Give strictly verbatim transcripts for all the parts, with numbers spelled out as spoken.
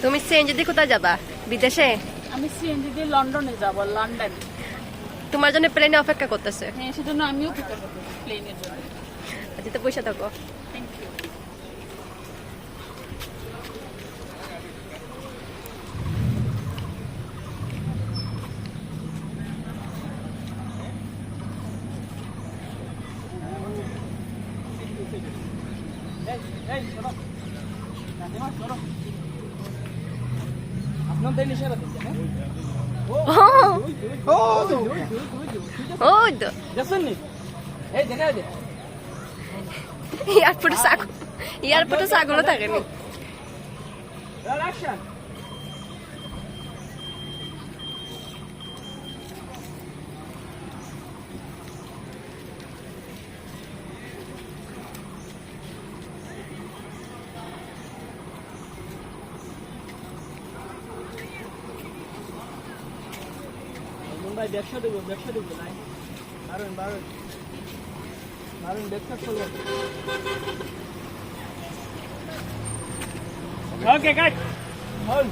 তুমি সিএনজি দিয়ে কোথায় যাবা? বিদেশে? আমি সিএনজি দিয়ে লন্ডনে যাব, লন্ডন। তোমার জন্য প্লেনে অপেক্ষা করতেছে। হ্যাঁ, সেজন্য আমিও অপেক্ষা করতেছি প্লেনের জন্য। আচ্ছা, তো বসে থাকো। Thank you. এই, এই, শোনো। নাজিমা, শোনো। আপনার তাই ইশারা দিচ্ছে, হ্যাঁ? ও, ও। ওই, ওই, ওই, ওই, ওই, ওই, ওই, ওই, ওই, ওই। ওই তো। দেখছেন নি? এই, দেখা যায়। এয়ারপোর্টে ছাগল, এয়ারপোর্টে ছাগলও থাকে নি। Roll action। ভাই, ব্যবসা দেবো, ব্যবসা দেবো, নাই। বারোন, বারোন। বারোন, ব্যবসা করবো। Okay, cut. Hold.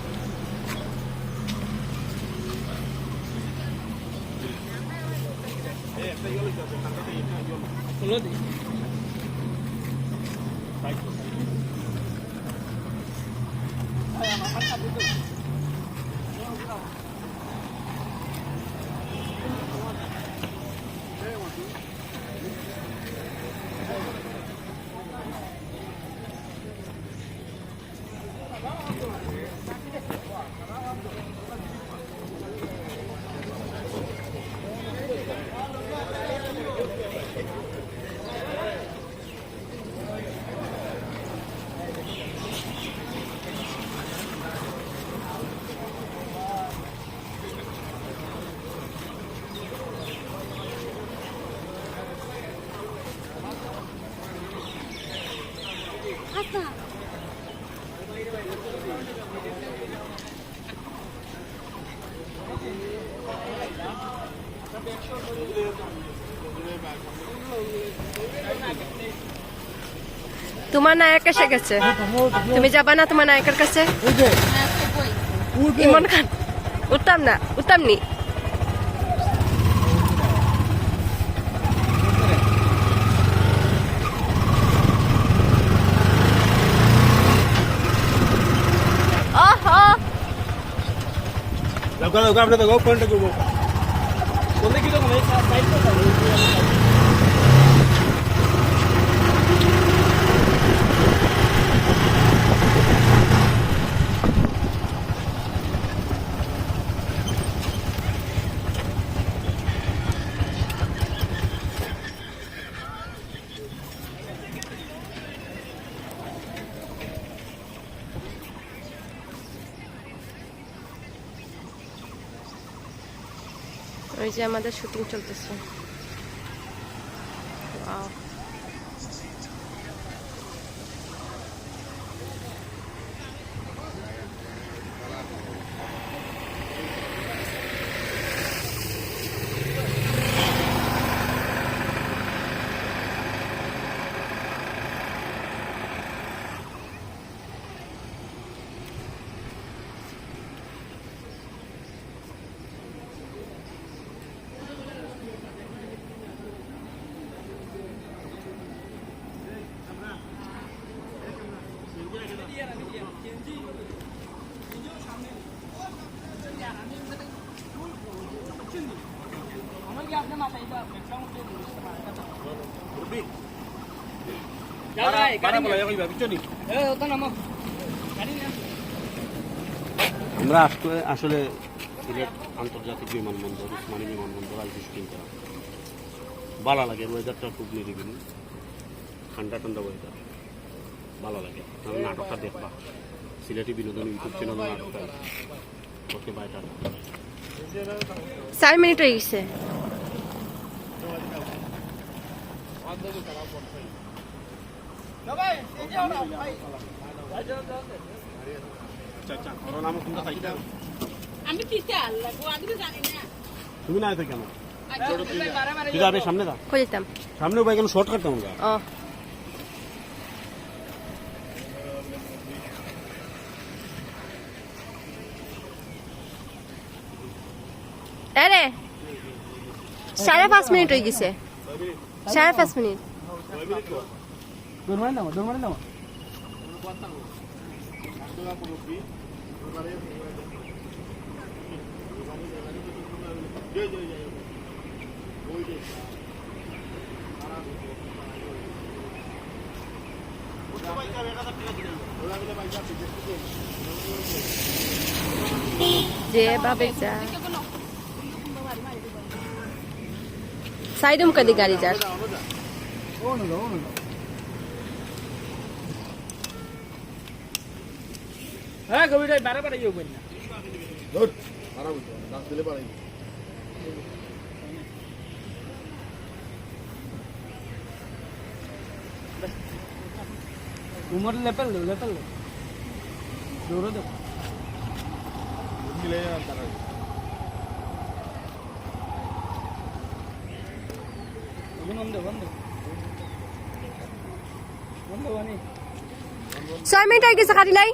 তোমার নায়ক এসে গেছে। তুমি যাবা না তোমার নায়কের কাছে? ওই যে। উঠবে। ইমন খান। উঠতাম না, উঠতাম নি। ওহ, ওহ। যাও, যাও, যাও, আপনি তো যাও, ফোনটা করবো। বলতে কি তখন এই সাইড করে যাও। ওই যে আমাদের শুটিং চলতেছে। Wow। আমরা আসলে, আসলে সিলেট আন্তর্জাতিক বিমানবন্দর, উসমানী বিমানবন্দর আইছি শুটিং করা। ভালা লাগে, ওয়েদারটা খুব নিরিবিলি, ঠান্ডা ঠান্ডা ওয়েদার, ভালা লাগে। তারপরে নাটকটা দেখবা, সিলেটি বিনোদন YouTube চ্যানেল নাটকটা। ওকে, বাই, টাটা। চার মিনিট হয়ে গেছে। আচ্ছা, আচ্ছা, ওর নাম কোনটা থাকবে? আমি কিতা আল্লাহ গো, আমি তো জানি না। তুমি না আছো কেন? আচ্ছা, তুমি বারে বারে তুই যাবে সামনে যা। কই যেতাম? সামনে ভাই, কেন শর্টকাট কেমন যা? ও। সাড়ে পাঁচ মিনিট অই গেছে। সাড়ে পাঁচ মিনিট। দৌড় মারি নামো, দৌড় মারি নামো। যেভাবে যা। সাইডে মুখে দি গাড়ি যার। হ্যাঁ, কবির ভাই, বারে বারে ইয়ে করবেন না। ধুর, বাড়া বুঝতে পারে, দাঁত দিলে বাড়াই। উমর লেপেল দে, লেপেল দে। দৌড়ো দে। বন্ধ, বন্ধ। বন্ধ, বন্ধ। ছয় মিনিট অই গেছে, কাটি লাই।